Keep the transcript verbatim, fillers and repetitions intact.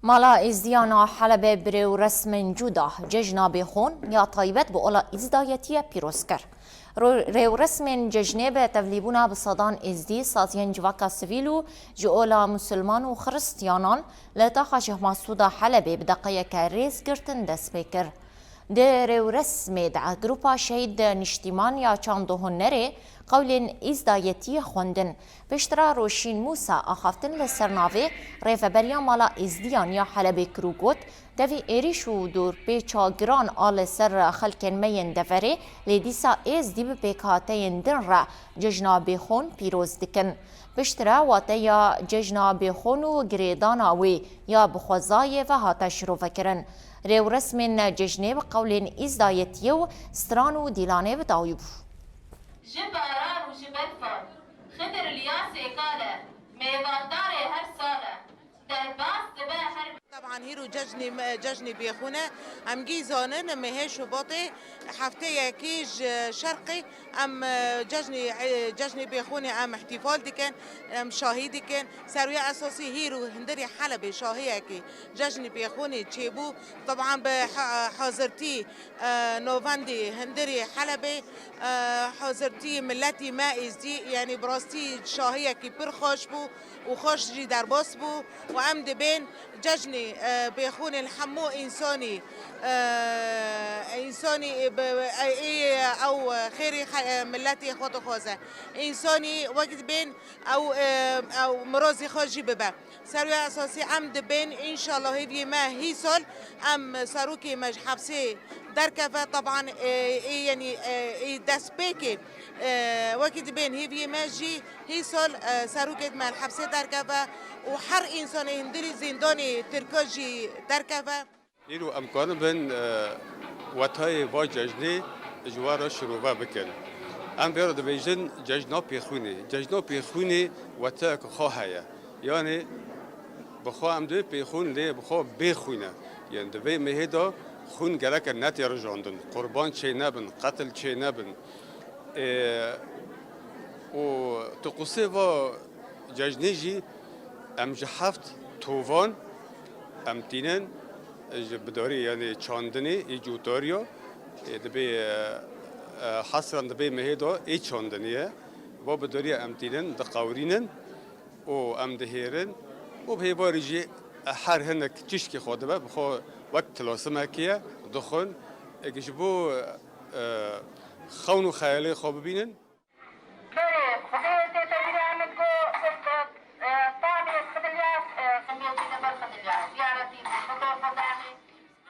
Mala Êzdiyan a Helebê bi rêwresmên cuda cejna Bêxon ya taybet bi ola Îzdayetiyê pîroz kir. Ro-, rêwresmên cejnê bi tevlîbûna bi sedan Êzdî, saziyên civaka sivîl û ji ola Musulman û Xiristiyanan li taxa Şêx Masûd a Helebê bi deqeyeke rêzgirtin dest pê kir. Di rêwresmê de Grupa Şehîd Niştîman ya Çand û Hunerê qewlên Îzdayetiyê xwendin. Piştre Roşîn Mûsa axaftin li ser navê Rêveberiya Mala Êzdiyan ya Helebê kir û got, Tevî êrîş û dorpêça giran a li ser xelkên me yên deverê, lê dîsa Êzdî bi pêkhateyên din re cejna Bêxon pîroz dikin. Piştre wateya cejna Bêxon û girêdana wê ya bi xwezayê ve hate şirovekirin. Rêwresmên cejnê bi qewlên Îzdayetiyê û stran û dîlanê bi dawî bû. Ji baran û ji berfan, Xidir Liyasê kal e, mêvandarê her sal e, derbas dibe her Teban hîro cejnê me, cejnê Bêxûn e. Em gî zanin, mehê Şubatê hefteyekî ji şerqê em, e, cejnê, e, cejnê Bêxûnê em îhtîfal dikin, em şahî dikin. Ser wê esasî hîro hundirê Helebê şahiyekî cejnê Bêxûnê çêbû. Teban bi ha-, hazirtî, e, navendê hundirê Helebê, e, hazirtî miletî me Êzdî, yanî bi rastî şahiyekî pir xweş bû û xweş jî derbas bû û em dibên cejnê, e, Bêxûnê li hemû însanî, e, însanî, e, bi, e, ê, ew, e, xêrê xe-, e, miletê xwe dixwaze. Însanî wek dibên ew, e, ew mirazê xwe jî bibe. Ser wê esasî em dibên, înşallah hêviyê me hî sal em serokê me ji hepsê derkeve, teban, e, ê, yanî, e, ê destpêkê, e, wekî dibên hêviyê me jî hî sal, e, serokê me li hepsê derkeve û her însanê hundirî zîndanê Tirka jî derkeve. Îro em karibin, e, wetayê va cejnê ji we re şirove bikin. Em vê re dibêjin cejna pêxûnê. Cejna pêxûnê wetayeke xwe heye. Yanî bi xwe em dibê pêxûn lê bi xwe bê xwîn e. Yanî di vê mehê de xwîn gereke netê rijandin. Qurban çê nebin, qetil çê nebin. Ê, û tiqusê va cejnê jî em ji heft tovan em tînin ji bidarî, yanî çandinê ê cotariya, ê, dibê, e, e, hesran dibê mehê de ê çandinê ye. Va bidariya em tînin, diqewrînin û em dihêrin û bi hêvarî jî her hinek çişkê xwe dibe, bi xwe wek tilasimekê ye, dixwin. Ê, ji bo, e, xewn û xeyalê xwe bibînin. Belê, xwedê tê tevîrê min ku, e, e, tamê Xidilya, e, xemiyetî ne ber Xidilya. Ya Rebî, Xwedê, Xwedê.